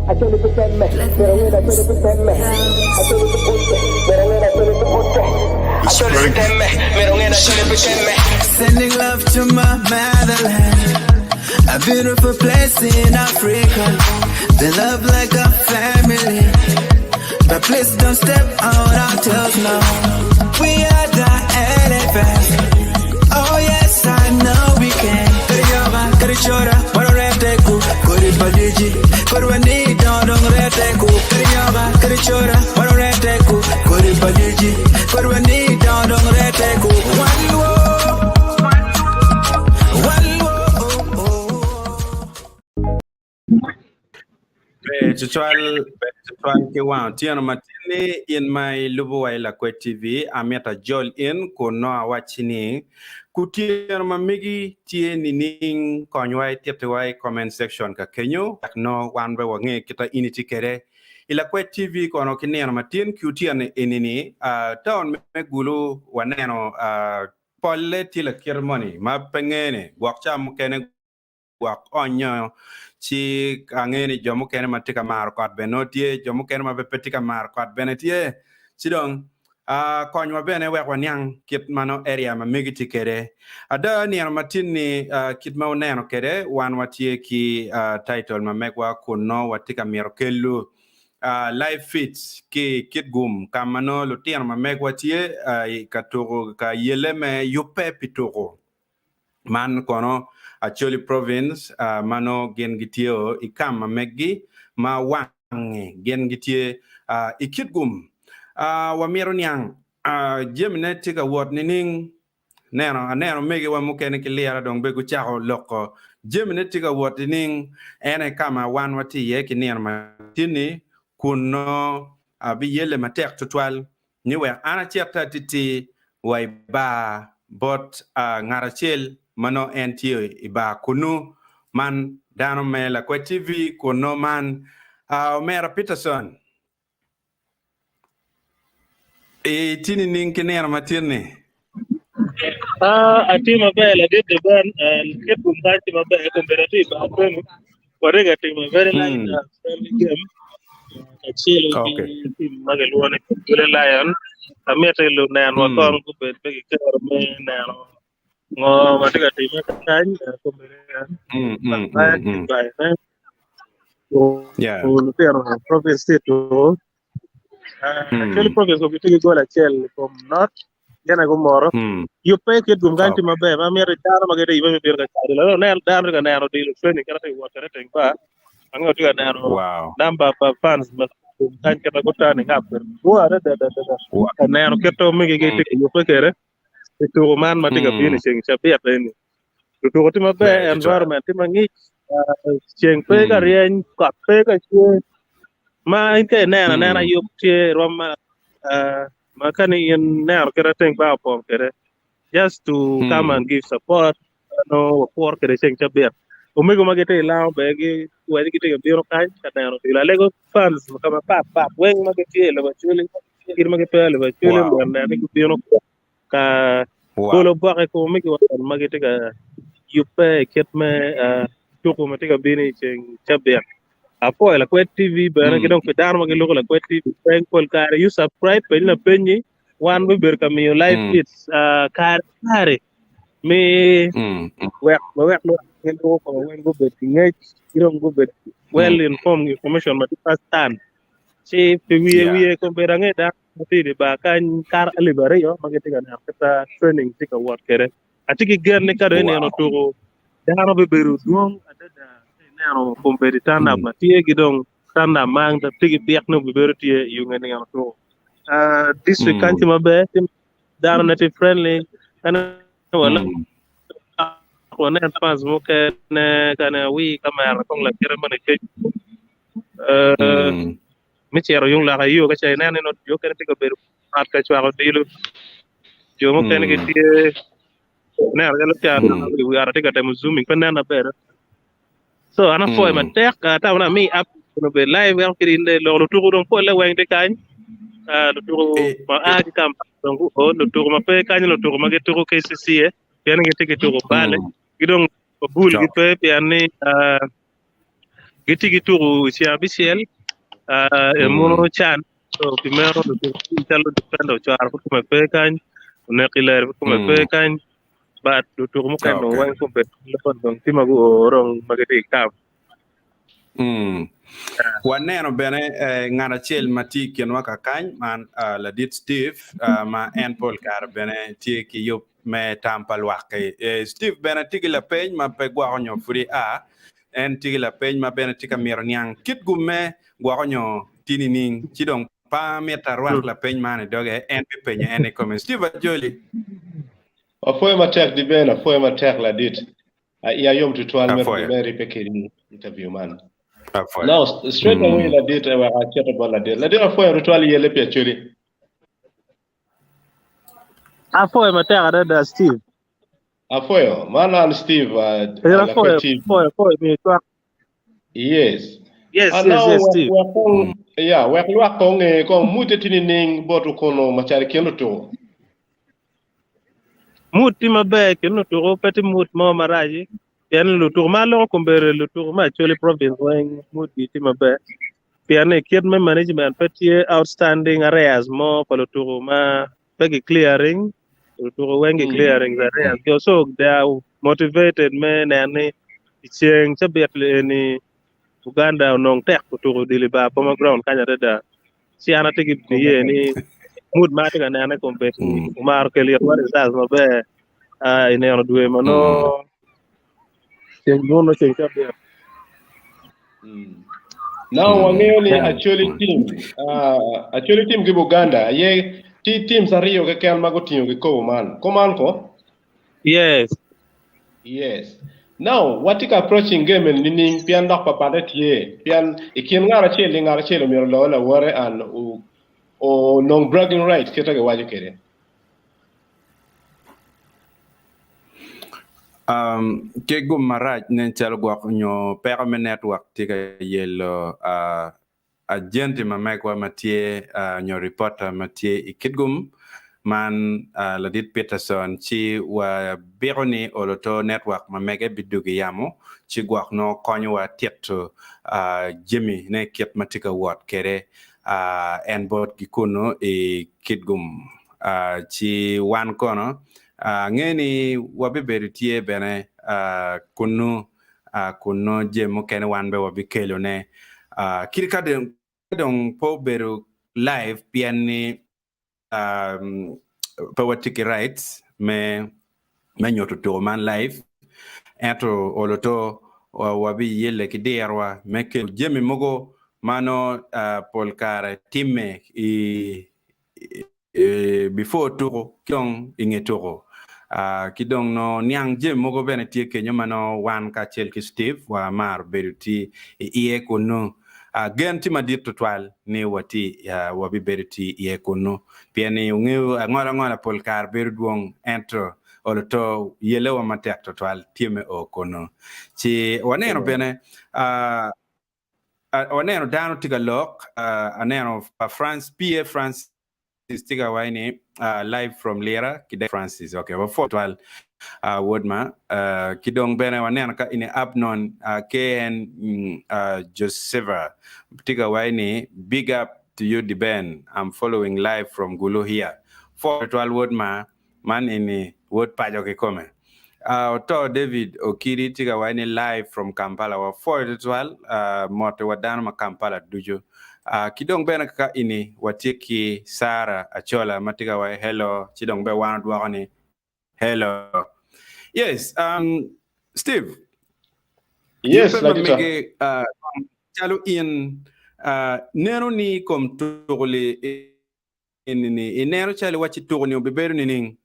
Sending love to my motherland, a beautiful place in Africa. They love like a family. But please don't step on our toes now. We are the elephants. Oh yes, I know we can. Kariyoba, karichora, wanoreteku, koribadiji, korwani dondongreteku. Kariyoba, karichora, wanoreteku, koribadiji, korwani dondongreteku. One world, one world. Ber tutwal, ber tutwal ki wang otyeno matin-ni in ma ilubo wa i Lakwed TV, amito ajol in kun nongo awacci ni kutyeno ma megi tye nining? Konywa ititiwa i comment section ka kenyo wek nongo wan bene wange kita in itye kwede. I Lakwed TV kono ki nino matin ki otyeno eni-ni, town me Gulu waneno polle tye lakite moni ma pe ngene gwok ca mukene gwok onyo ci angeyo ni jo mukene ma tye ka maro kot bene nongo tye, jo mukene ma pe tye ka maro kot bene tye. Ci dong konywa bene wek waniang kit ma nongo area ma megi tye kwede. Ada nino ma tin-ni kit ma wuneno kwede wan watye ki title ma megwa kun nongo watye ka mito kelo live feeds ki i Kitgum ka ma nongo lutino ma megwa tye ka tuko ka yelle me yubbe pi tuko. Man kono Acholi Province ma nongo gin gitye i kam ma meggi ma wangi gin gitye i Kitgum. Wamito niang jamine tye ka wot nining? Neno aneno omegiwa mukene ki lira dong bene gucako loko jamine tye ka wot nining? En aye ka ma wan watye iye ki nino matin-ni kun nongo abiyelle matek tutwal ni wek an acit atitir wa i bar bot ngat acel ma nongo en tye i bar kunnu, man dano me Lakwed TV kunnu man Omera Peterson. Itye nining ki nino matin-ni? Ah, atye maber ladit Ben, kit gum kany tye maber, kombeddi atye i bar training. Watye ka timo a very nice mm. uh, friendly game kacel ki okay. team ma gilwongo ni Gule Lion. Amito lunenwa mm. kong gubed pe gikero me neno ngo ma tye ka timme kany kombeddi mm, mm, mm, mm. Yeah. Lutino province tye tuko Actually province gitye ki gol acel i kom not gin aye gumoro. Yubbe kit gum kany tye maber ma myero dano ma gitye yubbe me bino ka cato odilo. Nen dano tye ka neno odilo training kit ma tye ka wot kwede teng bar. Angeyo tye ka neno namba pa fans ma gum kany kit ma guturning up kwede. Gua adada adada ka neno kit ma omegigi tye ka yubbe kwede i tuko man ma tye ka bino i ceng cabit eni. Lutuko tye maber, environment tye mangic, ceng pe ka ryeny, kot pe ka cwer. Ma in ka ineno anena yub tye rwom ma ma ka ni in neno kit ma teng bar opong kwede just to come and give support nongo wapuro kwede ceng cabit. Omego ma gitye i lango bene giwaco gitye ka bino kany ka neno odilo. Alego fans ka mapat pat weng ma gitye i lobo Acholi kit ma gipe i lobo Acholi myero onen ni gubino ka golo oboke i kom omegiwa ma gitye ka yubbe i kit me tuko ma tye ka bino i ceng cabit. Apwoyo Lakwed TV bene ki dong pi dano ma giluko Lakwed TV weng pol kare you subscribe peny lapenyi wan bibedo ka miyo live feeds kare ki kare me wek wawek lwak ma giluko koma weng gubed ki ngec ki dong gubed well informed information ma tye first hand ci pi wiye wiye kombeddi ange dano ma tye i dye bar kany kato alip aryo ma gitye ka neno kit ma training tye ka wot kwede. Atye ki gen ni ka dong ineno tuko dano bibedo dwong adada ka ineno kombeddi turn up ma tye ki dong turn up ma tye ki byek ni obibedo tye i yo nge nino tuko. District kany tye maber dano ne tye friendly wanen fans mukene kane awi kamera kong lakite moni kec me cito yung loka iyo ka ca ineno ni nongo jo mukene tye ka bedo ot ka cwako odilo jo mukene gitye ineno calo ca i wi ot atye ka temo zooming pe nen maber so an apwoyo matek atamo ni ami app obed live weko kadi in dong iloko lutuku dong polle weng tye kany lutuku ma a ki Kampala dong guo lutuku ma pe kany lutuku ma gituko KCCA pien gitye ki tuko bale ki dong bul gipe pien ni. Gitye ki tuku i ceng abicel uh, emuno can so pi meno lutuku calo defender ocwaro pud kome pe kany onek iler pud kome pe kany but lutuku mukene dong weng kome dong tye ma guo dong ma gitye i camp. Waneno bene ngat acel ma tye i kinwa kakany man ladit Steve ma en pol kare bene tye ki yub me tam pa lwak-ki. Steve bene tye ki lapeny ma pe gwoko nyo pud ia. En tye ki lapeny ma bene tye ka mito niang kit gum me gwoko nyo tye nining. Ci dong pa mito arwak lapeny man i doge, en bipenyo en i kome. Steve Ajoli. Apwoyo matek Diben, apwoyo matek ladit. Iya yom tutwal me Apwoyo. me ribbe kedi i interview man. Apwoyo. Now, straight away ladit, eh, wek acito bot ladit. Ladit apwoyo tutwal yelle pi Acholi. Apwoyo matek adada Steve. Apwoyo. Man an Steve, uh, Ero Lakwed apwoyo, TV. apwoyo, apwoyo miyo cwak. Yes. Yes, And yes, now yes, wek Steve. wek kong yeah, wek lwak kong nge kong mute tye nining bot okono macalo i kin lutuku. Mut tye maber i kin lutuku pe tye mut mo marac pien lutuku ma aloko kombeddi lutuku me Acholi province weng mutgi tye maber pien ni kit me management pe tye outstanding areas mo pa lutuku ma pe ki clearing lutuku weng ki clearing areas gi so they are motivated me neno ni i ceng cabit eni Uganda onong tek otuko odilo i bar Boma ground kany adada. Ci an atye ki niye ni mood ma atye ka nene kombeddi omaro kelo itwa results maber ah, i nino dwe ma nongo ceng muno ceng cabit. Now wangeyo ni Acholi team, uh, Acholi team ki Buganda aye ti teams ariyo keken ma gutingo kikopo man. Kuman ko? Yes. Yes. Now, watye ka approaching game eni nining pien dok papatte tye pien i kin ngat acel ki ngat acel omyero olo lawote and onong bragging right kit ma giwaco kwede. Um, ki gum marac nen calo gwok nyo peko me network tye ka yelo uh, Ajenti ma megwa ma tye nyo ripota ma tye i Kitgum man Ladit Peterson ci wa biko ni oloto network ma mege bidugi yamo ci gwok nongo konyo wa tito jami ne kit ma tye ka wot kede en bot gi kunu i Kitgum ci wan kono ange ni wa bibedo tye bene kunu kun nongo jami mukene wan bene wabikelone. Kadi ka dong pe obedo live pien ni pe watye ki rights me nyuto tuko man live, ento olo to wabiyelle ki dirwa me kelo jami mogo ma nongo pol kare timme i Before tuku ki dong i nge tuku. Ki dong nongo niang jami mogo bene tye kenyo ma nongo wan kacel ki Steve wamaro bedo tye i iye kunnu. Gen tye madit tutwal ni watye wabibedo tye iye kunnu pien ni wungeyo angola ngola pol kare bedo dwong ento olo to yelle wa matek tutwal tye me o kunnu. Ci waneno bene Waneno dano tye ka lok, aneno pa France, PA Francis tye ka waco ni live from Lira ki Dek Francis. Okay, wapwoyo twal wod ma. Ki dong bene waneno ka ini Abnon KN Josepha tye ka waco ni big up to you D'Ben, I'm following live from Gulu here. Pwoyo twal wod ma. Man eni wod paco kikome. Oto David Okidi tye ka waco ni live from Kampala wapwoyo tutwal mote wa dano ma Kampala ducu. Ki dong bene kaka eni watye ki Sarah Achola ma tye ka waco hello ci dong bene wan odwoko ni hello. Yes, Steve. Yes, Yubbe ma ladita. mege calo in neno ni kom tuko li eni-ni, ineno calo iwacci tuko-ni obibedo nining?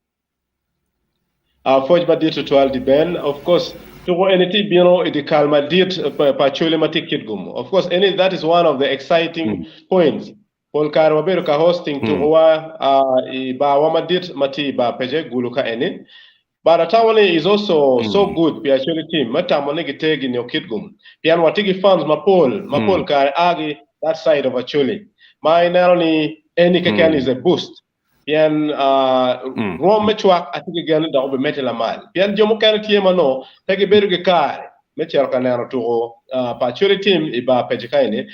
Pwoc madit tutwal di Ben. Of course tuko eni tye bino i dye kal madit pa Acholi ma tye Kitgum. Of course eni that is one of the exciting points. Pol kare wabedo ka hosting tuko wa i bar wa madit ma tye i bar Pece Gulu ka eni. But atamo ni is also so good pi Acholi team me tamo ni giter gin nio Kitgum pien watye ki fans mapol ma pol kare a ki that side of Acholi ma ineno ni eni keken is a boost pien rwom me cwak atye ki gen ni dok obimedde lamal pien jo mukene tye ma nongo pe gibedo ki kare. me cito ka neno tuko pa Acholi team i bar Peci ka eni.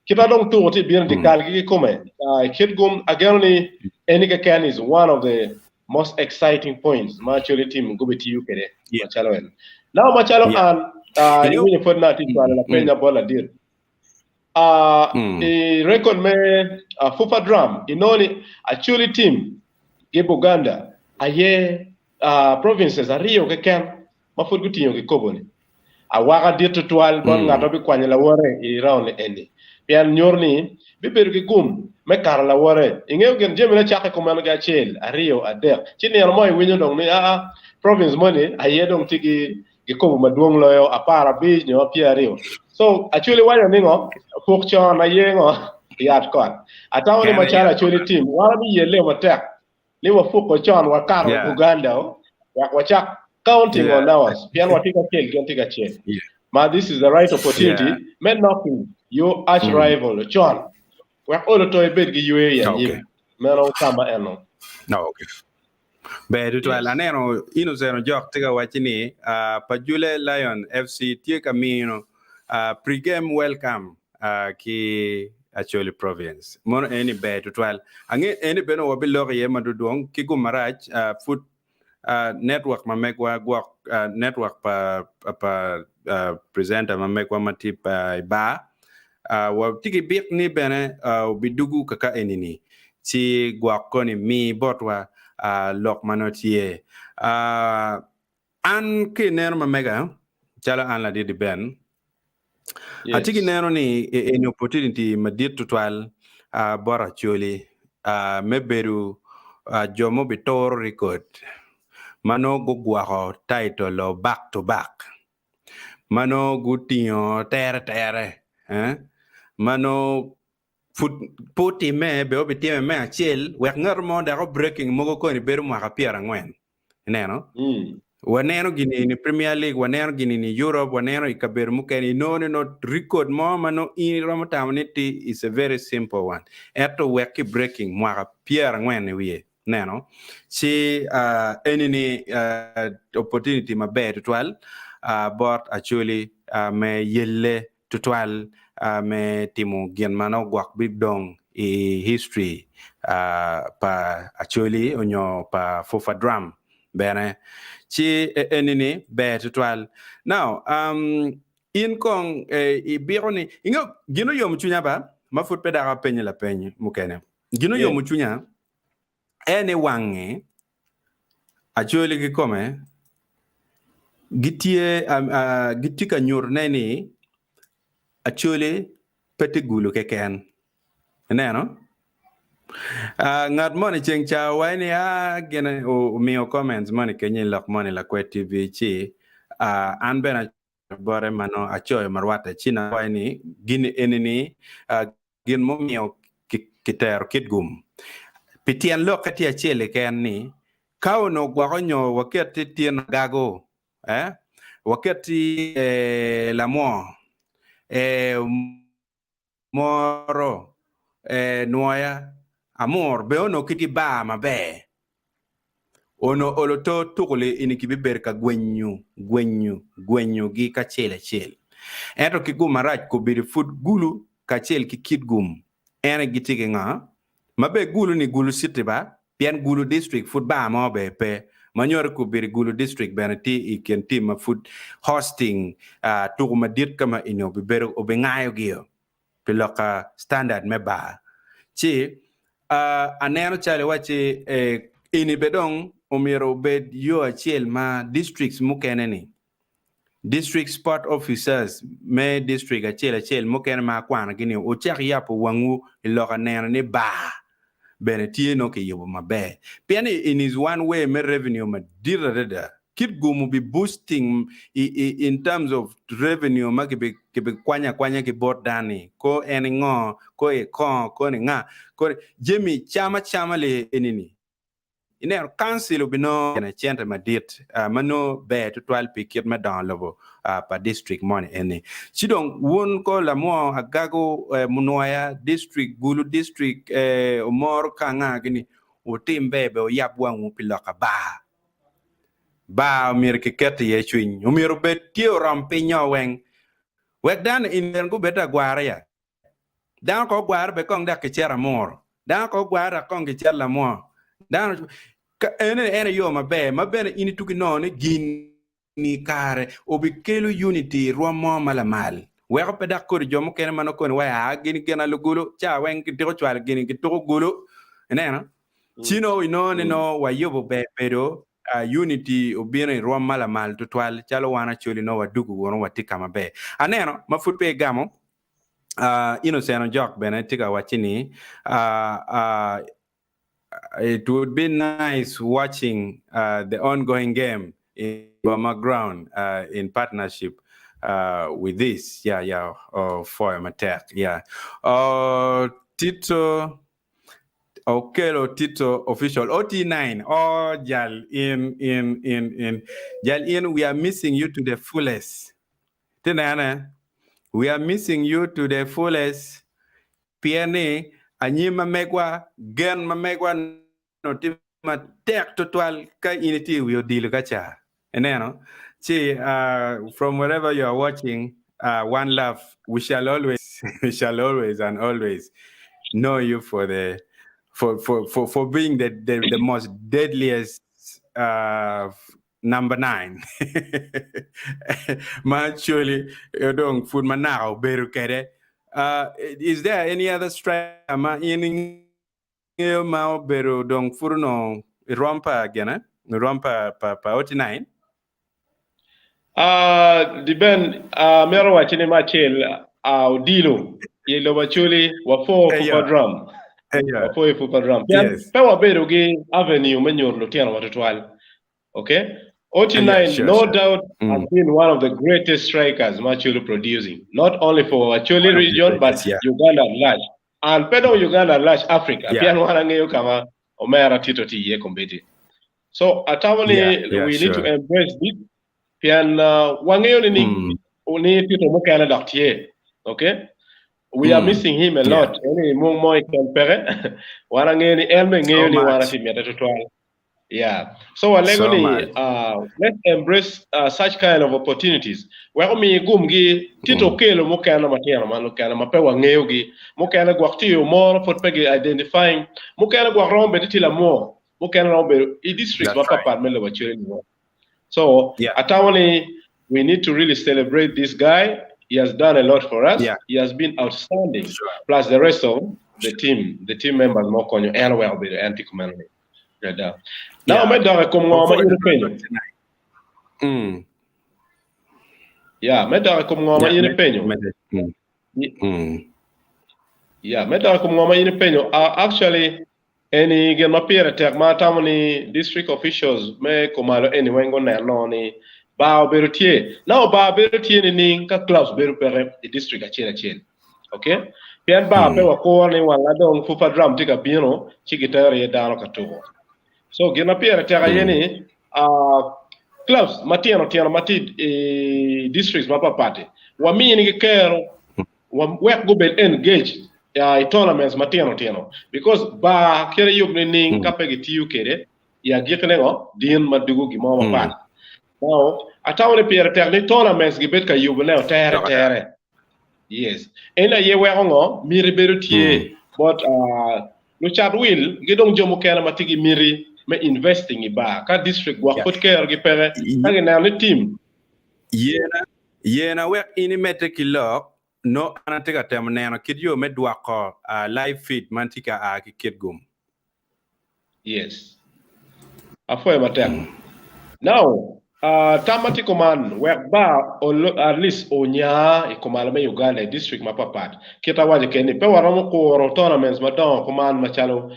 Kita dong tuko tye bino di kalgi kikome. I Kitgum ageno ni eni keken is one of the most exciting points ma Acholi team gubitiyo kwede macalo en. Now macalo an iwinyo pwod na atye cwalo lapenya bot ladit. I record me Fufa Drum inongo ni Acholi team ki Buganda aye provinces ariyo keken ma pud gutingo kikopo-ni. Awaka dit tutwal bot ngat ma bikwanyo lawote i raun eni, pien nyuto ni bibedo ki gum me kato lawote. Ingeyo gin jamine cakke kumeno ki acel, ariyo, adek, ci nino mo iwinyo dong ni aa, province moni aye dong tye ki kikopo madwong loyo, aparabic nyo pyeraryo. So, Acholi waco ni ngo? Puk con aye ngo? Yat kot. Atamo ni macalo Acholi team, wan wabiyelle matek ni wapuko con wakato Yeah. Uganda o, wek wacak counting Yeah. on ours pien watye ka cel gin tye ka cel. Yeah. Ma this is the right opportunity Yeah. me knocking your arch Mm. rival con wek olo to ibed ki yweyo i anyim. Okay. Meno kama eno. No, okay. Ber tutwal. Yes. Aneno Innocent Ojok tye ka wacci ni uh, Pajule Lion FC tye ka mino uh, pre-game welcome uh, ki Acholi Province. Mono eni ber tutwal. Ange eni bene wabiloko iye madwodwong ki gum marac uh, pud uh, network ma megwa gwok uh, network pa pa uh, presenter ma megwa ma tye pa i bar uh, watye ki bik ni bene uh, obidugu kaka eni-ni ci gwok koni mi botwa uh, lok ma nongo tye. Uh, An ki ineno ma mega, calo an ladit Ben, atye ki Yes. neno ni eni opportunity madit tutwal uh, bot Acholi uh, me bedo uh, jo ma obituro record ma nongo gugwoko title o back to back ma nongo gutingo tere tere eh? ma nongo pud pe otimme be obitime me acel wek ngat mo dok o breaking mogo koni bedo mwaka 40 Ineno? Mm. Waneno gini ni Premier League, waneno gini ni Europe, waneno i kabedo mukene, inongo ni no record mo ma no in iromo tamo ni ti is a very simple one. Ento wek ki breaking mwaka 40 i wiye. Neno? Ci uh, eni ni uh, opportunity maber tutwal uh, bot Acholi uh, me yelle tutwal uh, me timo gin ma nongo gwok bidong i history uh, pa Acholi onyo pa Fufa Drum bene. Ci eni ni ber tutwal. Now, um, in kong eh, ibiko ni inge gin oyomo cwinya ba ma pud pe dok apenyi lapeny mukene. Gin oyomo Yes. cwinya en ni wangi Acholi kikome gitye uh, gitye ka nyutone ni Acholi pe tye gulu keken. Ineno? Uh, ngat moni ceng ca owaco ni ah, gine omiyo comments moni kenyo i lok moni Lakwed TV ci uh, an bene bote ma nongo acoyo ma rwatte ci nawaco ni gini eni ni uh, gin mumiyo kitero Kitgum pi tyen lokke tye acel keken ni ka onongo gwoko nyo waket ti tyen agago eh, waket ti eh, lamwo eh, moro eh, nwoya amur be onongo kitgi bar maber Onongo olo to tuko li-ni kibibedo ka gwenyo, gwenyo, gwenyogi kacel acel. Ento ki gum marac kobedo pud gulu kacel ki kit gum. En aye gitye ki ngo? Ma be gulu-ni Gulu City ba, pien Gulu District pud bar mo bene pe. Ma nyuto kobedo Gulu District bene tye i kin tim ma pud hosting tuko madit ka ma eni obibedo obingayogi-o. Pi loka standard me bar. Ci aneno calo iwacci eni be dong omyero obed yo acel ma districts mukene ni, district sport officers me district acel acel mukene ma akwano gi ni wucak yabo wangwu i loka neno ni bar bene tye nongo kiyubo maber. Pien ni in is one way me revenue madit adada. Kit gum obi boosting in terms of revenue ma kibikwanyo akwanya ki bot dani, ko en ingo, ko i kongo, ko ni nga, ko ni jami cam acama li eni ni. Ineno council obinongo gine cente madit ma nongo ber tutwal pi kit me dongo lobo pa district moni eni. Ci dong wun ko lamwo Agago, Munwoya district, Gulu district, Omoro ka anga gini wutim ber bene wuyab wangwu pi lok bar. Bar omyero kiket iye cwiny. Omyero obed tye orom piny-nyo weng. Wek dano in bene gubed agwara ya. Dano ko ogwaro be kong dok kicito amuro. Dano ko ogwaro dok kong kicito lamwo. Dano ka ene en aye yo maber ma bene in ituko inongo ni gin ni kare obikelo unity i rwom mo ma lamal. Weko pe dok kodi jo mukene ma nongo koni wai aa gin gin alugulu ca weng gitiko cwalo gini gituko gulu. Ineno? Ci nongo inongo ni nongo wayubo ber bedo unity obino i rwom ma lamal tutwal calo wan Acholi nongo wadugu wunu watye ka maber. Aneno ma pud pe igamo Innocent Ojok bene tye ka wacci ni it would be nice watching the ongoing game in Goma ground in partnership with this yeah yeah opwoyo matek yeah Tito Okello Tito official OT9 oh jal in in in in jal in we are missing you to the fullest Tinene we are missing you to the fullest pien ni anyim ma megwa gen ma megwa no tye matek tutwal ka in itye i wi odilo ka ca ineno ci from wherever you are watching one love we shall always we shall always and always know you for the for for for, for being the, the the most deadliest number 9 ma actually dong pud ma naka obedo kede is there any other striker ma in ingeyo ma obedo dong pud onongo irwom pa gine irwom pa pa pa OT9? Uh, Diben, uh, mito waco ni ma acel uh, odilo i lobo Acholi wapwo Fufa Drum. Wapwo i Fufa Drum. Yes. Pe wabedo gi avenue me nyuto lutino wa tutwal. Okay? OT9, yeah, sure, no sure. doubt, has been one of the greatest strikers ma Acholi producing. Not only for Acholi region, but yeah. Uganda at large. And pe dong Uganda at large, Africa. Yeah. Pien wan angeyo kama omera Tito tye iye kombeddi. So atamo ni yeah, yeah, we sure. need to embrace this pien uh, wangeyo ni ni Tito mukene dok tye. Okay? We are missing him a lot. Yeah. Eni mung mo iken peke. Wan angeyo ni en be ngeyo ni wan atye mite tutwal. Yeah. So walego so ni let's embrace such kind of opportunities. Wek omi gumgi Tito okelo mukene matino ma mukene ma pe wangeyogi. Mukene gwok tye omoro pud pe gi identifying. Mukene gwok romo bedo tye lamwo. Mukene romo bedo i districts mapapat me lobo Acholi ni. So atamo ni we need to really celebrate this guy. He has done a lot for us. He has been outstanding. Plus the rest of the team, the team members ma okonyo en oweko obedo en tye kumeno ni. Ada. Now me dok i kom ngo ma in ipenyo. Yeah, me dok i kom ngo ma in ipenyo. Yeah, me dok i kom ngo ma in ipenyo. Actually, eni gin ma pire tek ma atamo ni district officials me kumalo eni weng guneno ni bar obedo tye. Now bar bedo tye nining ka clubs bedo peke i district acel acel. Okay? Pien bar pe wakuro ni wang adong Fufa Drum tye ka bino ci gitero iye dano ka tuko. So gin ma pire tek aye ni clubs matino tino ma tye i districts mapatpat-ti waminigi kero wek gubed engaged i tournaments matino tino because bar kite yub nining ka pe gitiyo kwede i agikkine ngo din ma dugo gin mo mapat. Now atamo ni pire tek ni tournaments gibed ka yubone tere tere. Yes. En aye weko ngo miti bedo tye bot lucat wil ki dong jo mukene ma tye ki miti me investing i bar ka district gwok pud kerogi peke ka gineno ni team Yena, yena wek in imedde ki lok, nongo an atye ka temo neno kit yo me dwoko live feed ma tye ka a ki Kitgum. Yes. Apwoyo matek. Now, tam ma tye kuman wek bar at least onya i kumalo me Uganda i district mapapat. Kit awaco kede ni pe waromo kuro tournaments madongo kuman macalo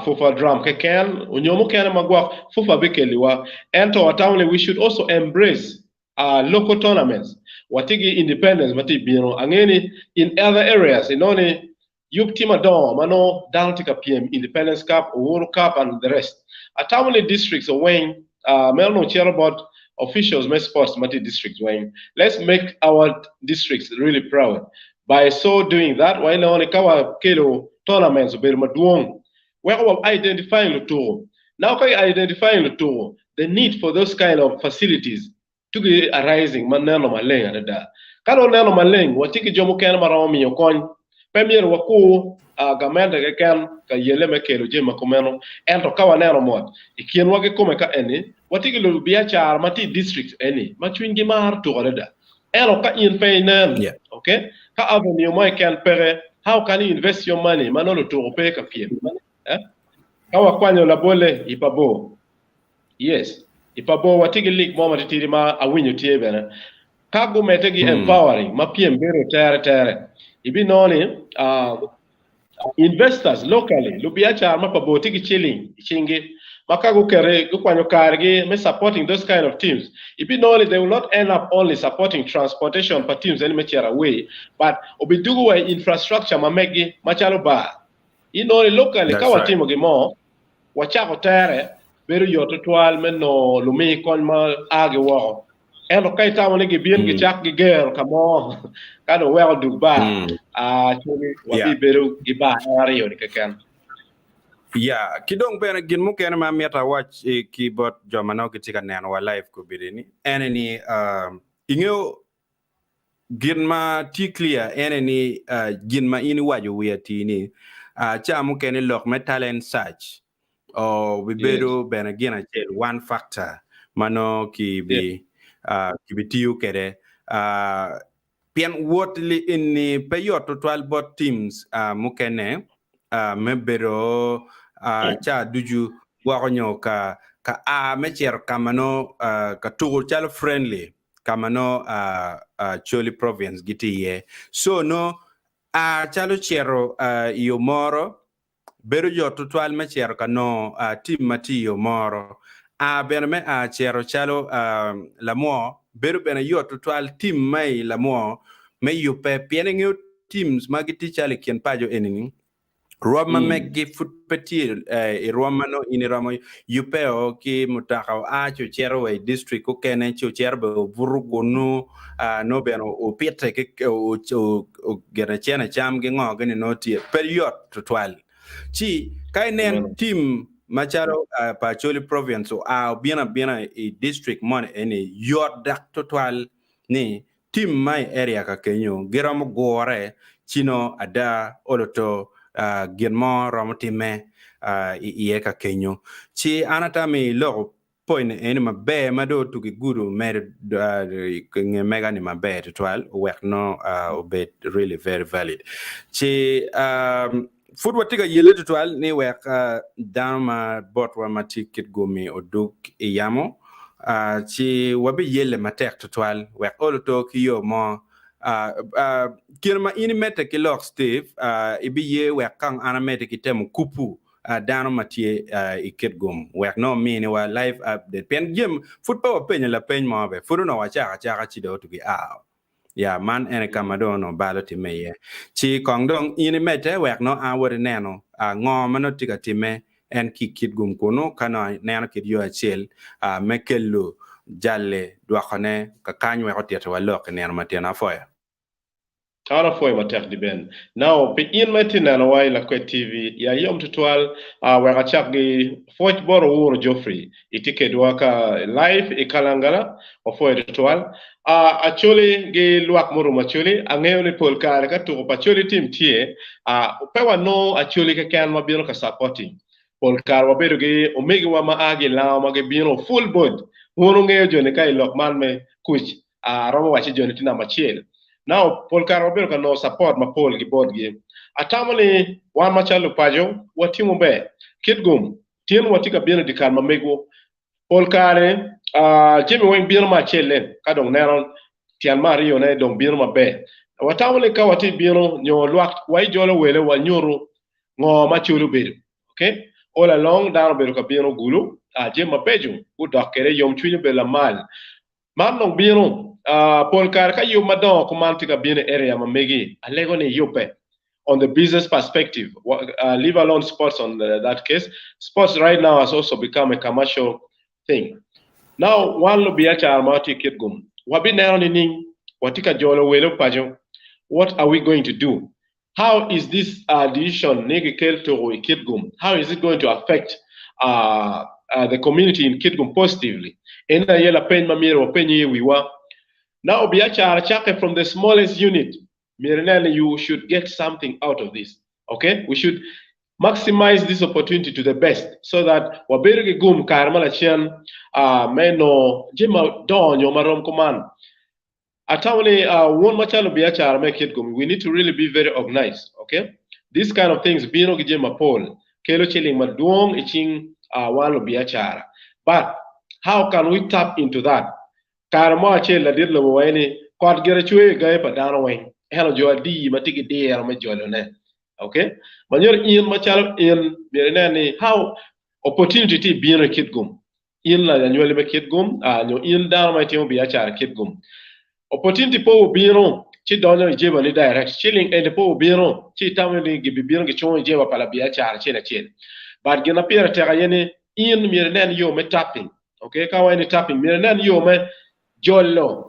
Fufa Drum keken onyo mukene ma gwok Fufa bikeliwa. Ento atamo ni we should also embrace local tournaments. Watye ki independence ma tye bino. Angeyo ni in other areas inongo ni Yub tye madongo ma nongo dano tye ka pyem, Independence Cup, Uhuru Cup and the rest. Atamo ni districts weng, meno nongo cito bot officials me sports ma tye i districts weng. Let's make our districts really proud. By so doing that, wainongo ni ka wakelo tournaments obedo madwong, weko wa identifying lutuku. Now ka i identifying lutuku, the need for those kind of facilities tugi arising ma neno maleng adada. Ka dong oneno maleng, watye ki jo mukene ma romo miyo kony. Pe myero wakur gamente keken ka yelle me kelo jami ma kumeno, ento ka waneno mot i kinwa kikome ka eni, watye ki lubo biacara ma tye i district eni ma cwinygi maro tuko adada. Ento ka in pe inen, okay, ka avenue mo keken peke, how can you invest your money ma nongo lutuko pe ka pyem? Eh? Ka wakwanyo labolle i pa bor, Yes. I pa bor watye ki league mo matitidi ma awinyo tye bene. Ka gumedde ki empowering ma pyem bedo tere tere, ibinongo ni investors locally, lubiacara ma pa bor tye ki ciling i cinggi ma ka gukete gukwanyo kargi me supporting those kind of teams, ibinongo ni they will not end up only supporting transportation pa teams eni me cito away but obidugo wa i infrastructure ma meggi macalo bar. Inongo ni locally ka watimo gin mo, wacako tere, bedo yot tutwal me nongo lumi kony ma a ki woko. Ento ka itamo ni gibin gicak gigero ka mo ka dong weko dug bar, actually wabibedo ki bar en aryo-ni keken. Ya, ki dong bene gin mukene ma amito awac ki bot jo ma nongo gitye ka nenowa live kobedi-ni ene ni, ingeyo Gin ma tye clear ene ni gin ma in iwaco wiye atir ni ca mukene lok me talent search obibedo bene gin acel one factor ma nongo ki bitiyo kwede pien wot ni pe yot tutwal bot teams mukene me bedo ca ducu gwoko nyo ka a me cito ka ma nongo ka tuko calo friendly ka ma nongo Acholi province gitye iye. So nongo a calo cito i Omoro bedo yot tutwal me cito ka nongo team ma tye i Omoro. A bene me a cito calo Lamwo bedo bene yot tutwal team ma i Lamwo me yubbe pien ingeyo teams ma gitye calo i kin paco eni-ni Rwom ma meggi pud pe tye i rwom ma nongo in iromo yubbe-o ki mutoka oa ci ocito wa i distrik okene ci ocito bene obuto kunnu nongo bene opitte ki gine cene cam ki ngo gini nongo tye pe yot tutwal. Ci ka inen tim macalo pa Acholi province oa obino abina i distrik moni eni yot dok tutwal ni Tim ma i area ka kenyo giromo gure ci nongo ada olo to gin mo romo time i iye ka kenyo. Ci an atami iloko point eni maber ma dong otugi gudo medo nge mega ni maber tutwal owek nongo obed really very valid. Ci Pud watye ka yelle tutwal ni wek dano ma botwa ma tye kit gumi odug i yamo, ci wabiyelle matek tutwal wek olo to ki yo mo. Kine ma in imedde ki lok Steve, ibiye wek kong an amedde ki temo kupu dano ma tye i kit gum wek nongo ominiwa live update pien jami pud pe wapenyo lapeny mo be pud onongo wacako acaka ci dong otugi ao. Ya, man ene ka ma dong onongo bal otimme iye. Ci kong dong in imedde wek nongo an awot ineno ngo ma nongo tye ka timme en ki i kit gum kunnu, ka nongo aneno kit yo acel me kelo jali dwokone kakany wek otittiwa lok i nino matino. Apwoyo. An apwoyo matek di Ben. Now pi in ma itye nenowa i Lakwed TV, iya yom tutwal wek acak gi pwoc bot Owuro Geoffrey itye kedwa ka live i Kalangala, wapwoyo tutwal. Acholi gi lwak murumo Acholi, angeyo ni pol kare ka tuko pa Acholi team tye, pe wanongo Acholi keken ma bino ka supporting. Pol kare wabedo gi omegiwa ma a ki i Lango ma gibino full board. Wun wungeyo joni ka i lok man me kuc, aromo wacci joni tye namba acel. Now, pol kare wabedo ka nongo support mapol ki botgi. Atamo ni wan macalo lupaco watimo ber. Kit gum, tin watye ka bino i dyekal ma megwu. Pol kare jami weng bino me acelle ka dong neno tyen me aryone dong bino maber. Watamo ni ka watye bino nyo lwak wa ijolo wele wanyutu ngo ma col obedo. Okay? All along dano obedo ka bino gulu jami mabeco gudok kwede yomcwiny obedo lamal. Man dong bino pol kare ka yub madongo kuman tye ka bino i area ma megi, alego ni iyubbe on the business perspective, leave alone sports on that case, sports right now has also become a commercial thing. Now wan lubiacara ma watye i Kitgum wabineno nining watye ka jolo welo paco, what are we going to do? How is this decision ni kikel tuku i Kitgum, how is it going to affect? the community in Kitgum positively? Eni aye lapeny ma myero wapeny iye wiwa. Now biacara cakke from the smallest unit myero inen ni you should get something out of this. Okay? We should maximize this opportunity to the best so that wabedo ki gum kare ma lacen me nongo jami madongo nyo marom kuman. Atamo ni wun macalo biacara me Kitgum we need to really be very organized. Okay? These kind of things bino ki jami mapol kelo ciling madwong i cing wan lubiacara. But how can we tap into that? Kare mo acel ladit lobo waco ni kot gire cweyo i gangi pa dano weng ento jo adi ma tye ki diro me jolone. Ok, ma nyuto in macalo in myero inen ni how opportunity tye bino i Kitgum. In lanywali me Kitgum nyo in dano ma itimo biacara i Kitgum. Opportunity pe obino ci donyo i jeba ni direct. Ciling eni pe obino ci itamo ni gibibino gicungo i jeba pa labiacara acel acel. But gin ma pire tek aye ni in myero inen yo me tapping. Ok, ka wawaco ni tapping myero inen yo me jolo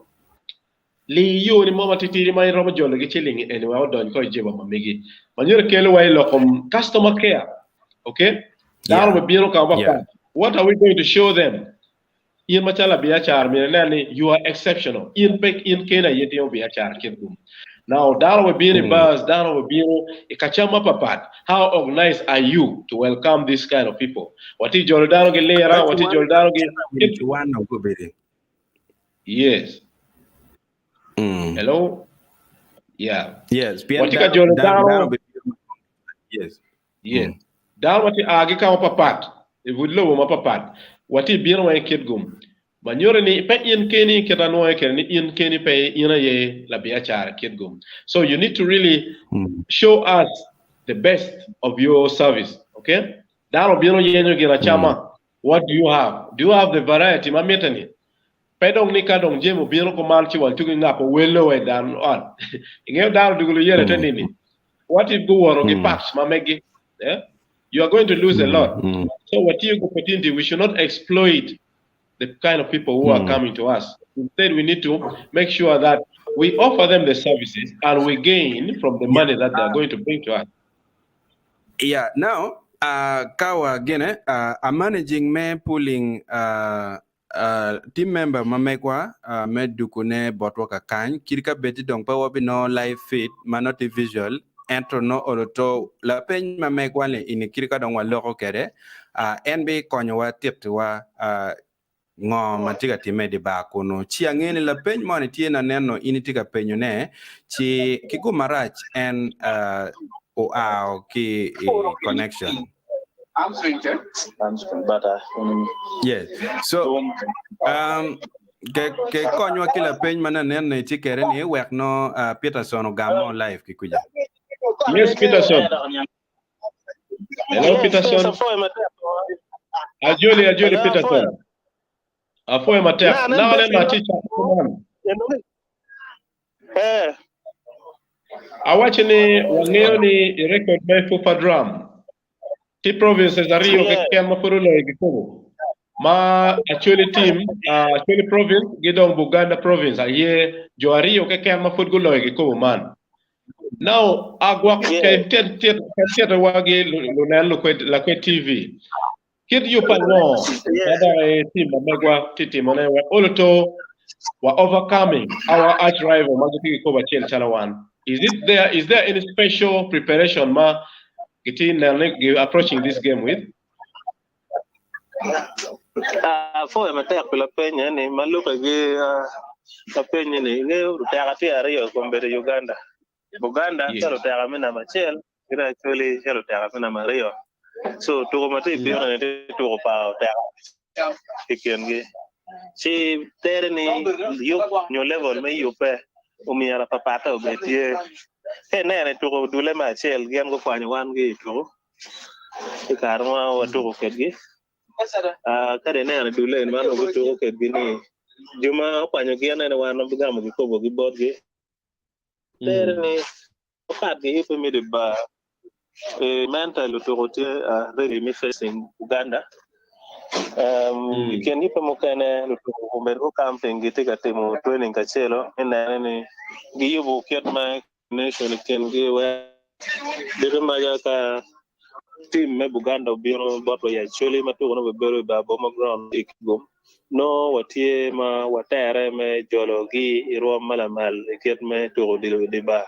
Ling yo ni mo matitidi ma iromo jolo ki ciling eni wek odony ko i jeba ma megi. Ma nyuto kelo wa i lok kom customer care. Ok? Dano Yeah. me bino ka ma Yeah. pat. What are we going to show them? In macalo labiacara myero inen ni you are exceptional. In pe in keni aye itimo biacara kit gum. Now dano me bino i bars, dano me bino i ka cam mapapat. How organized are you to welcome this kind of people? Watye jolo dano ki lira, watye jolo dano ki Kit wan ogobedi. Yes. Hello? Yeah. Yes, pien Watye ka jolo dano dano. bibino. Yes. Yes. Dano watye a ki ka mapapat, i but lobo mapapat. Watye bino wa i Kitgum. Ma nyuto ni pe in keni kit anwoyo kwede ni in keni pe in aye labiacara i Kitgum. So you need to really show us the best of your service. Okay? Dano bino yenyo gin acama. What do you have? Do you have the variety ma mitte ni? Pe dong ni ka dong jami obino kuman ci watugi ngapo welo wa i dan ot. Ingeyo dano dugu luyele te nini? What if guwoto ki packs ma megi? Eh? You are going to lose a lot. So watiyo ki opportunity, we should not exploit the kind of people who are coming to us. Instead, we need to make sure that we offer them the services and we gain from the money that they are going to bring to us. Yeah, now, ka wa gine, a managing me pulling team member ma megwa me dukune botwa kakany, kit ka bedi dong pe wabinongo live feed ma nongo tye visual, ento nongo olo to lapeny ma megwa ni ini kit ka dong waloko kwede, en bikonyowa tittiwa ngo ma tye ka timme i dye bar kunnu. Ci angeyo ni lapeny moni tye na neno in itye ka penyone, ci ki gum marac en oa ki i connection. Yes. So, ke, ke konywa ki lapeny ma nanen ni itye kwede ni wek no Peterson ogam mo live ki kuca. Yes, Peterson. Hello, Peterson. Ajoli, ajoli, Peterson. Afoyo matek. Na, na, Now, neno atye cako kuman. Eh, Awacho ni wang'eyo ni i record me Fufa Drum ti provinces ariyo keken ma pud oloyo gikobo ma Acholi team, Acholi province gi dong Buganda province aye jo ariyo keken ma pud guloyo gikobo man. Now, agwok ke tet tet tet wa gi lunen lukwed lakwed TV. Kit yub ango ma dok aye team ma megwa tye timone wek oluto wa overcoming our arch rival ma gitye ki kobo acel calo wan? Is it there, is there any special preparation ma gitye neno ni gi approaching this game with? Apwoyo matek pi lapeny eni ma lubbe ki lapeny ni ingeyo luteka tye aryo i kom bedo i Uganda. Buganda Yes. tye luteka me namba acel ki dong Acholi tye luteka me namba aryo. So tuko ma tye i bino ni tye tuko pa oteka i kingi. Ci tere ni yub nyo level me yubbe omyero apapatte obed tye. Ka ineno i tuko dule me acel gin gukwanyo wan ki i tuko i kare ma watuko kwedgi. Ka dong ineno i dule eni ma onongo gutuko kwedgi ni jo ma okwanyo gin ene wan wabigamo kikopo ki botgi. Tere ni opat gi yubbe me di bar mental otuko tye ready me facing Uganda. I kin yubbe mukene lutuko obedo gu camping gitye ka timo training kacelo me nene ni giyubo kit ma nation i kingi wek diki maca ka. team me Buganda obino botwa i Acholi ma tuko nongo obedo i bar Boma Ground i Kitgum nongo watye ma watere me jologi i rwom ma lamal i kit me tuko odilo i dye bar.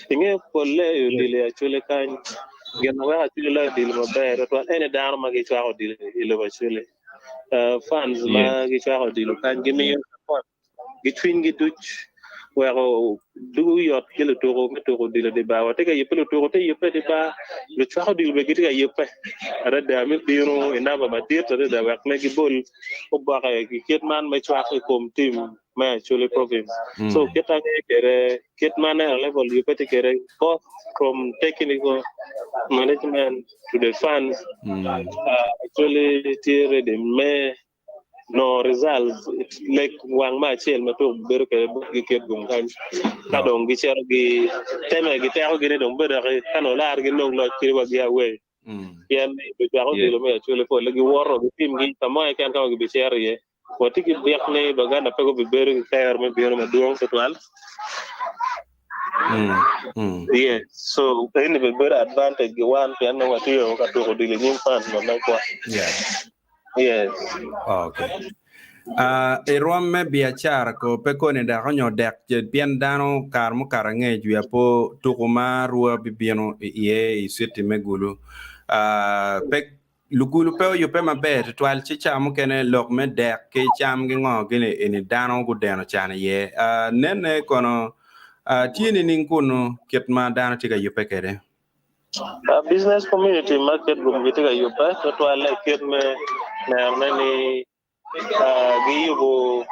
Inge polle i odilo i Acholi kany, gin ma weko Acholi loyo odilo maber tutwal ene dano ma gicwako odilo i lobo Acholi. Fans ma gicwako odilo kany gimiyo support gi cwinygi duc weko dugo yot ki lutuku me tuko odilo i dye bar. Watye ka yubbe lutuku tye ka yubbe i dye bar, lucwak odilo bene gitye ka yubbe adada me bino i namba madit adada wek me gibol oboke i kit man me cwak i kom tim me Acholi province. So kit angeyo kwede kit ma aneno level yubbe tye kwede both from technical management to the fans Acholi tye ready me nongo results lek wang me acel ma tuk bedo kwede botgi kit gum kany ka dong gicito giteme giteko gi ni dong bedo doki ka nongo lar ginong loc kadi wa gi away pien ni lucwak odilo me Acholi pole giwoto gitimgi ka mo keken ka ma gibicito iye watye ki byek ni Baganda pe gubibedo ki kero me bino madwong tutwal. Yes, so eni bibedo advantage gi wan pien nongo watye ka tuko odilo i nyim fans ma megwa. Yeah. Yes. Okay. I rwom me biacara ko pe koni dok onyo dek pien dano kare mukato angec wiya po tuku ma rwa bibino iye i city me Gulu. Pe lugulu pe oyubbe maber tutwal ci ca mukene lok me dek ki cam gi ngo gini eni dano gudeno can iye. Nene kono tye nining kunu kit ma dano tye ka yubbe kwede? Business community ma Kitgum gitye ka yubbe tutwalle i kit me nenone ni giyubo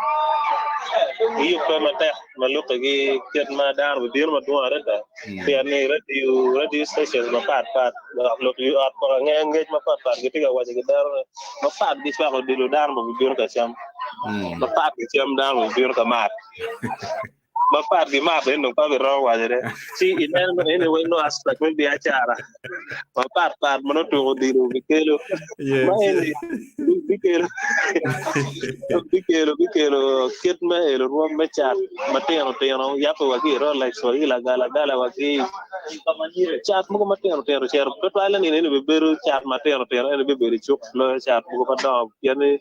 giyubbe matek ma lubbe ki kit ma dano bibino madwong adada pien ni radio stations mapat pat dok lok i ot poko ange ngec mapat pat gitye ka waco ki dano ni mapat gicwako odilo dano ma bibino ka cam mapat ki cam dano ma bibino ka mat. Mapat gi mat eni dong pe abiromo waco ne. Ci ineno ni eni weng nongo aspect me biacara mapat pat ma nongo tuko odilo bikelo. Ma eni bikelo bikelo bikelo kit me elo rwom me cat matino tino yabbe wa ki i Rolex wa ki i lagalagala wa ki cat mogo matino tino cito tutwalle ni eni bibedo cat matino tino eni bibedo i cuk loyo cat mogo madongo pien ni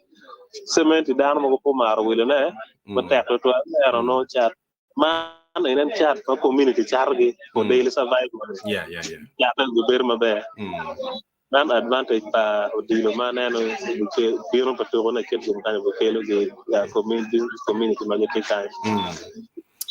cementi dano mogo pe omaro wilone matek tutwal ento nongo cat man en en cat ma community catogi for daily survival Yeah, yeah, yeah. catte gibedo maber man advantage pa odilo ma aneno bino pa tuko ne kit gum kany kelo gi community community ma gitye kany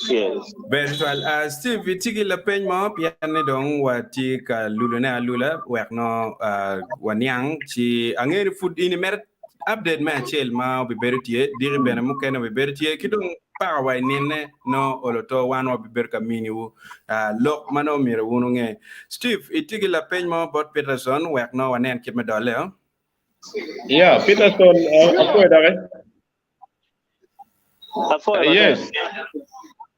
yes Ber tutwal. Uh, Steve, itye ki lapeny mo pien ni dong watye ka lulone alula wek no uh, waniang ci angeyo ni pud in imedo Update me acel ma obibedo tye, diki bene mukene obibedo tye, ki dong paka wa i ninne nongo olo to wan wabibedo ka miniwu lok ma nongo myero wun wunge. Steve, itye ki lapeny mo bot Peterson wek nongo wanen kit me dolle? Yeah, Peterson, apwoyo doki. Apwoyo matek. Yes.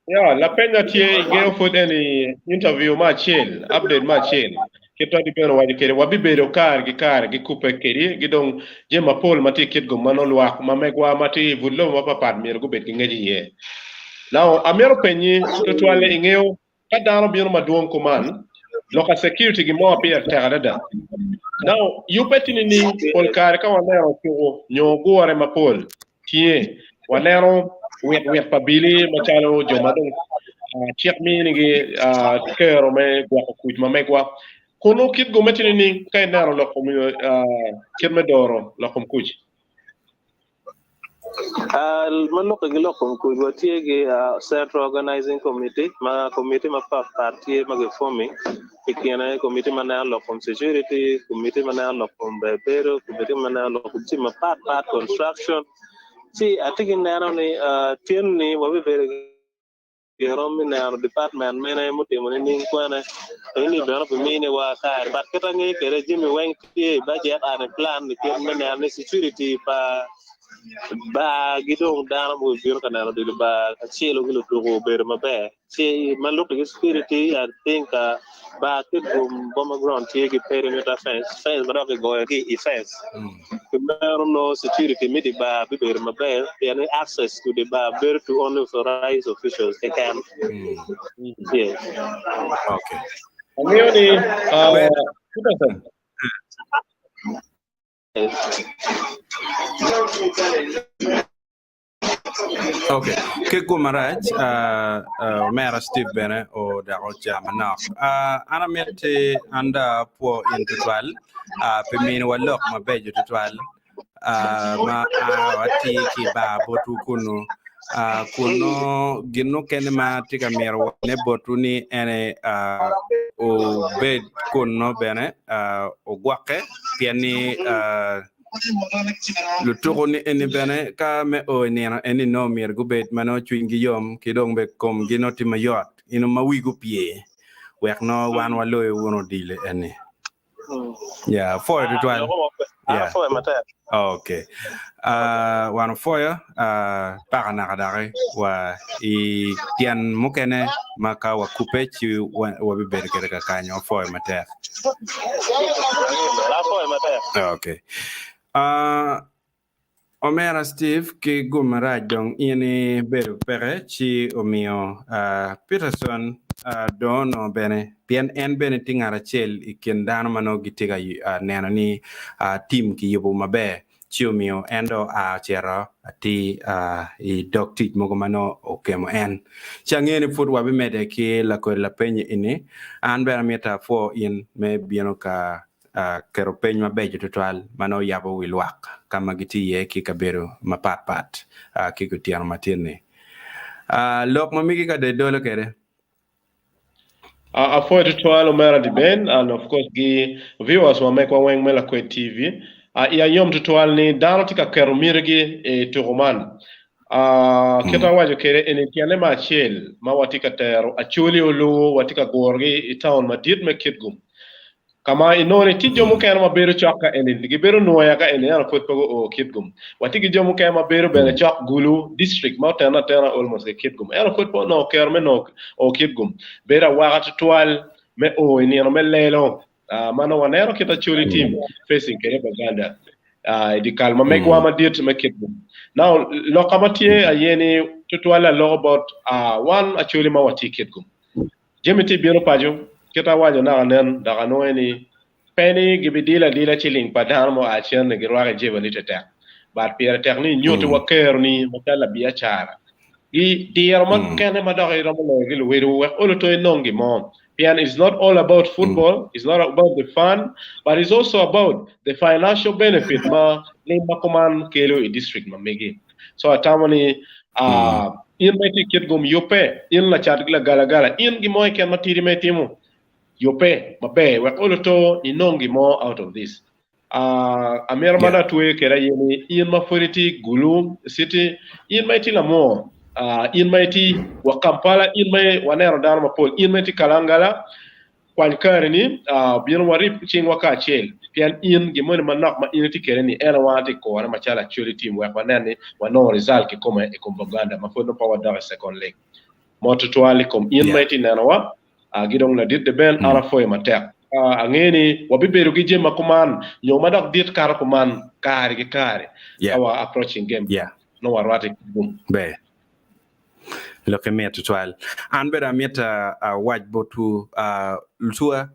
Yeah, lapenya tye ingeyo pud eni interview me acel, update me acel. Kit ma gibino waco kede wabibedo kare ki kare gikubbe kedi ki dong jami mapol ma tye i kit gum ma nongo lwak ma megwa ma tye i but lobo mapapat myero gubed ki ngec iye. Now, amito penyi tutwalle ingeyo Ka dano bino madwong kuman, lok a security gin mo pire tek adada. Now, yubbe tye nining? Pol kare ka waneno tuku nyo gure mapol tye, waneno wit wit pa bili macalo jo ma dong cik minigi kero me gwoko kuc ma megwa. Kunu kit gume tye nining ka ineno lok kom kit me doro lok kom kuc? Ma lubbe ki lok kom kuc, watye ki Central Organizing Committee ma komiti mapatpat tye ma gifomi i kine komiti ma neno lok kom security, komiti ma neno lok kom ber bedo, komiti ma neno lok kom jami mapatpat, construction. Ci atye ki neno ni tin ni wabibedo ki Girom me neno department mene mutimo nining kwene eni bene obimini wa kare but kit angeyo kwede jami weng tye i budget and i plan i kit me neno ni security pa bar ki dong dano ma obibino ka neno odilo bar kacelo ki lutuku obedo maber ci ma lubbe ki security I think bar ki gum boma ground tye ki perimeter fence, fence ma dok kigoyo ki i fence. Pi meno nongo security me di bar bibedo maber pien ni access to the bar bedo to only authorized officials keken. Yes. Okay. Angeyo ni uh, Peterson. Okay. Ki gum marac, uh, uh, omera Steve bene odako ca manok. Uh, an amiti an da apwo in tutwal uh, pi miniwa lok mabeco tutwal uh, ma a watye ki bar botwu kunu. Uh, kunu gin mukene ma tye ka mito wane botwu ni ene uh, obed kunu bene uh, ogwokke pien ni uh, Lutuku ni eni bene ka me o i nino eni nongo myero gubed ma nongo cwinygi yom ki dong be komgi nongo tye mayot ino ma wigi opye wek nongo wan waloyo wunu odilo eni. Yeah, apwoyo tutwal. Yeah. Okay. Uh, wan opwoyo uh, paka naka daki wa i tyen mukene ma ka wakubbe ci wabibedo kwede kakanyo. Apwoyo matek. Okay. Uh, omera Steve ki gum marac dong in ibedo peke ci omiyo uh, Peterson uh, dong onongo bene pien en bene tye ngat acel i kin dano ma nongo gitye ka uh, neno ni uh, tim kiyubo maber. Ci omiyo en dong oa ocito atir i dog tic mogo ma nongo okemo en. Ci angeyo ni pud wabimedde ki lakodi lapeny eni. An bene amito apwo in me bino ka keto peny mabeco tutwal ma nongo yabo wi lwak ka ma gitye iye ki kabedo mapat pat ki kutyeno matin-ni. Lok ma migi ka dong idolo kwede. Apwoyo tutwal omera Diben and of course gi viewers wa mekwa weng me Lakwed TV. Iya yom tutwal ni dano tye ka keto mitigi i tuku man. Kit awaco kede eni tyene me acel ma watye ka tero Acholi Oluwu watye ka gurogi i town madit me Kitgum. Ka ma inongo ni tye jo mukene ma bedo cok ka eni gibedo nwoya ka eni ento pwod pe guo Kitgum. Watye ki jo mukene ma bedo bene cok Gulu district ma otene atena almost ki Kitgum ento pwod pe onongo kero me nongo o Kitgum. Bedo awaka tutwal me o i nino me lelo ma nongo waneno kit Acholi team facing kwede Baganda i dye kal ma megwa madit me Kitgum. Now loka ma tye aye ni tutwal aloko bot wan Acholi ma watye Kitgum. Jami tye bino paco, kit awaco naka nen dok anwoyo ni pe ni gibidilo adila ciling pa dano ma oa cen ni girwako i jebani tetek. But pire tek ni inyuti wa keroni macalo labiacara gi diro ma kene ma dok iromo loyo ki luwedwu wek olo to inong gin mo. Pien it's not all about football, it's not about the fun, but it's also about the financial benefit ma lim ma kuman kelo i district ma megi. So atamo ni in ma itye i Kitgum yubbe, in lacat ki lagalagala, in gin mo keken matidi ma itimo, yubbe maber wek olo to inong gin mo out of this. Amito ma dong atweyo kwede aye ni in ma pwod itye Gulu city, in ma itye Lamwor, in ma itye wa Kampala, in ma waneno dano mapol, in ma itye Kalangala, Kwany kareni, bino warib cingwa kacel, pien in, gin moni manok ma in itye kwede-ni, en aye wan atye ka kure macalo Acholi team wek wanen ni wanongo result kikome i kom Buganda ma pwod nongo pe wadok i second leg. Mot tutwal i kom in ma itye nenowa, ki dong ladit Deben, an apwoyo matek. Angeyo ni wabibedo ki jami ma kuman nyo ma dok dit kato kuman kare ki kare ka wa approaching game nongo warwatte ki gum. Ber. Lokke mit tutwal. An bene amito awac botwu lutua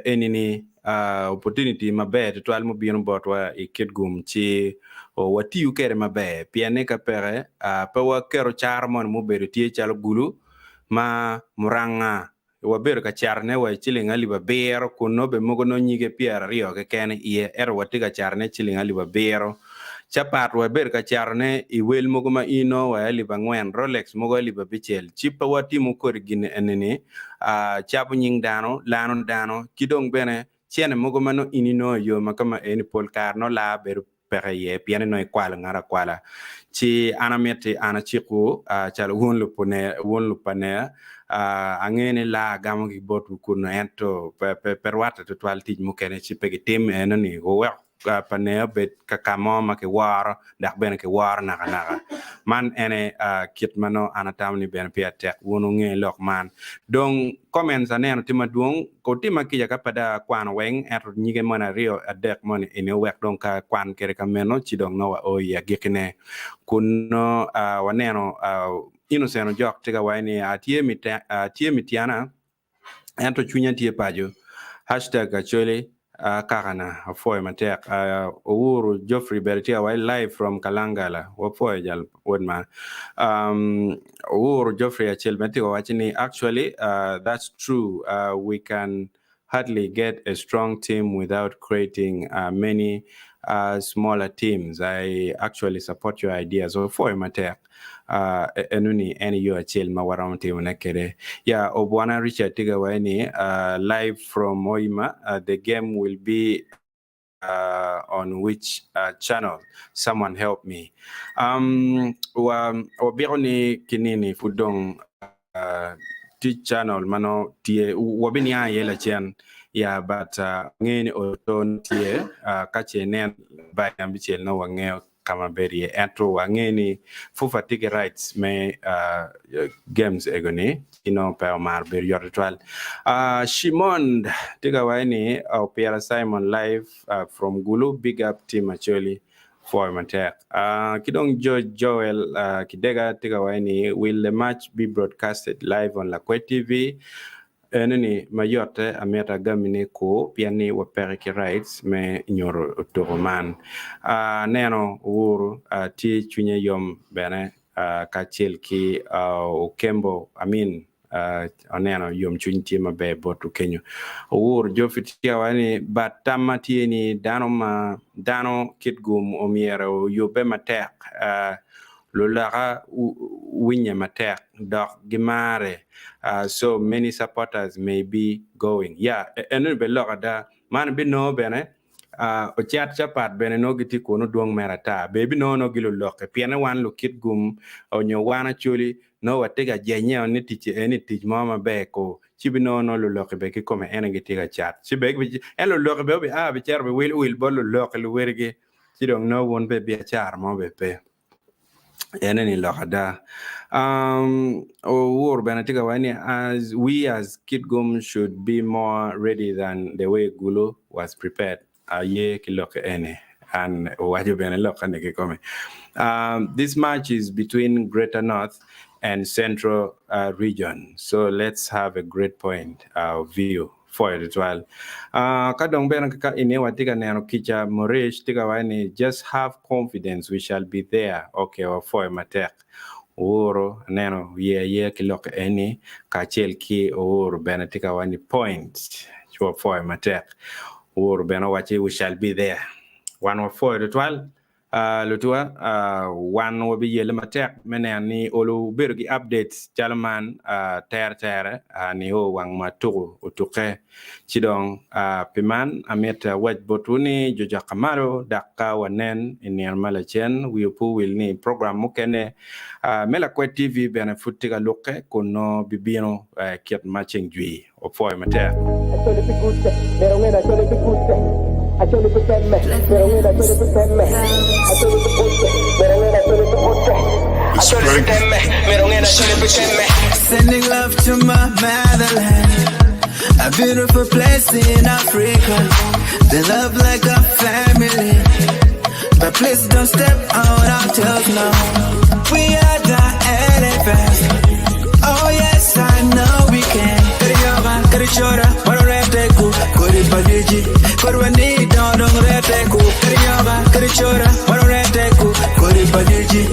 eni ni opportunity maber tutwal mubino botwa i Kitgum ci watiyu kwede maber pien ni ka peke pe waketo caro moni mubedo tye calo gulu ma muranga Wabedo ka catone wa i ciling alip abiro, kun nongo bene mogo nongo nyige pyeraryo keken iye, ento watye ka catone ciling alip abiro. Capat wabedo ka catone i wel mogo ma in nongo wa i alip angwen, Rolex mogo alip abicel. Ci pe watimo kodi gin eni-ni, cabo nying dano, lano dano, ki dong bene cene mogo ma nongo in inongo i yo ma kama eni pol kare nongo laa bedo peke iye pien ni nongo ikwalo ngat akwala. Ci an amiti an acikwu calo wun lupaneya, angeyo ni laa agamo ki botwu kunnu ento pe rwatte tutwal tic mukene ci pe gitim enoni wuwek paneya obed ka ka mo ma kiworo dok bene kiworo nakanaka. Man ene kit ma nongo an atamo ni bene pire tek wun wunge lok man. Dong comments aneno tye madwong. Otima kica ka pe dong akwano weng, ento nyige moni aryo adek moni eni owek dong ka akwan kwede ka meno ci dong nongo wao i agikkine. Kun nongo waneno Innocent Ojok tye ka waco ni atye Mityana ento cwinya tye paco. Hashtag Acholi. Kakana apwoyo matek. Owuru Geoffrey bene tye awaci live from Kalangala. Wapwoyo jal wod ma. Owuru Geoffrey acel bene tye ka waci ni actually that's true we can hardly get a strong team without creating many smaller teams. I actually support your ideas. Wapwoyo matek. Enoni en yo acel ma waromo timone kwede. Ya Obwana Richard tye ka waco ni live from Hoima the game will be on which channel someone help me. Wabiko ni ki nini pud dong tic channel ma nongo tye wabiniang iye lacen ya but angeyo ni oto tye ka ce inen by abicel nongo wangeyo ka ma bedo iye ento wange ni FUFA tye ki rights me games ego ni ci nongo pe omaro bedo yot tutwal. Shimond tye ka waco ni Opira Simon live from Gulu big up team Acholi pwoyo matek. Ki dong George Joel Kidega tye ka waco ni will the match be broadcasted live on Lakwed TV? Eno ni ma yotte amito agami ni kur pien ni wapeke ki rights me nyuto tuko man. Aneno Uhuru tye cwinye yom bene kacel ki Okembo Amin oneno yomcwiny tye maber bot Okenyo. Uhuru Geoffrey tye ka waco ni but tamma tye ni dano ma dano Kitgum omyero oyubbe matek Luloka winye matek dok gimare so many supporters may be going yeah enoni bene lok ada man ibinongo bene ocat capat bene nongo gitye kunu dwong mere ata be ibinongo nongo gi luloki piene wan lukit gum onyo wan acholi nongo watye ka jenye ni tic eni tic mo maber ko ci ibinongo nongo luloki bene kikome ene gitye ka cat ci bene en luloki bene obia bicito biwil wil bot luloki luwotgi ci dong nongo wun bene biacara mo bene pe. Ene ni lok ada. Owur bene tye ka waco ni as we as Kitgum should be more ready than the way Gulu was prepared. Aye ki lok ene. An owaco bene lok ene kikome. This match is between Greater North and Central region. So let's have a great point of view. Pwoyo tutwal. Ka dong bene ka ine watye ka neno kica Maurice tye ka waco ni just have confidence we shall be there ok wapwoyo matek Oworo aneno ye ayeya ki lok eni kacel ki Oworo bene tye ka waco ni point ci wapwoyo matek Oworo bene owaci we shall be there wan wapwoyo tutwal. Lutuwa, wan wabiyelle matek me neno ni olo wubedo ki updates calo man tere tere nio wang ma tuku otukke. Ci dong, pi man amito awac botwu ni jojok amalo dok ka wanen i nino ma lacen, wi opo wil ni program mukene me Lakwed TV bene pud tye ka lukke kun nongo bibino kit ma ceng jwi. Wapwoyo matek. Acholi pi kutte, myero onge ni acholi pi kutte. Acholi pi temme, myero onge ni acholi pi temme. Acholi pi kutte, myero onge ni acholi pi kutte. Acholi pi temme, myero onge ni acholi pi temme. Sending love to my motherland, a beautiful place in Africa. They love like a family, but please don't step on our toes now. We are the elephants. Oh yes, I know we can. Kariyoga, karichora, waroreteku, koripaliji, korwani dodong reteku. Kariyoga, karichora, waroreteku, koripaliji.